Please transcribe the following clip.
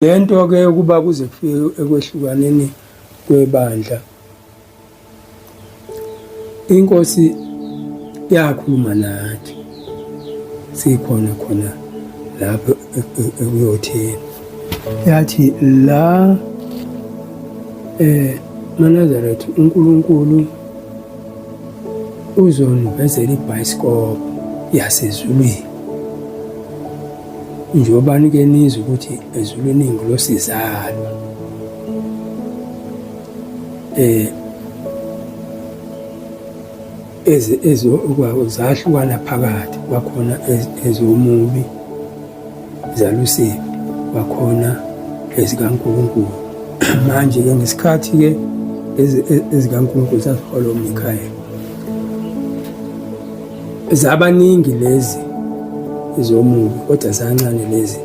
Le nto-ke ukuba kuze kufike ekwehlukaneni kwebandla, inkosi yakhuluma nathi sikhona khona lapho ekuyotheni, yathi la maNazaretha uNkulunkulu uzonivezela ibhayisikobho yasezulwini. Njengoba nike nizwe ukuthi ezulwini ingilosi izalwa zahlukana phakathi, kwakhona ezomubi zalusifa, kwakhona ezikaNkulunkulu. Manje-ke ngesikhathi-ke ezikaNkulunkulu zaziholwa uMikhayeli, zabaningi lezi ezomubi kodwa zancane lezi.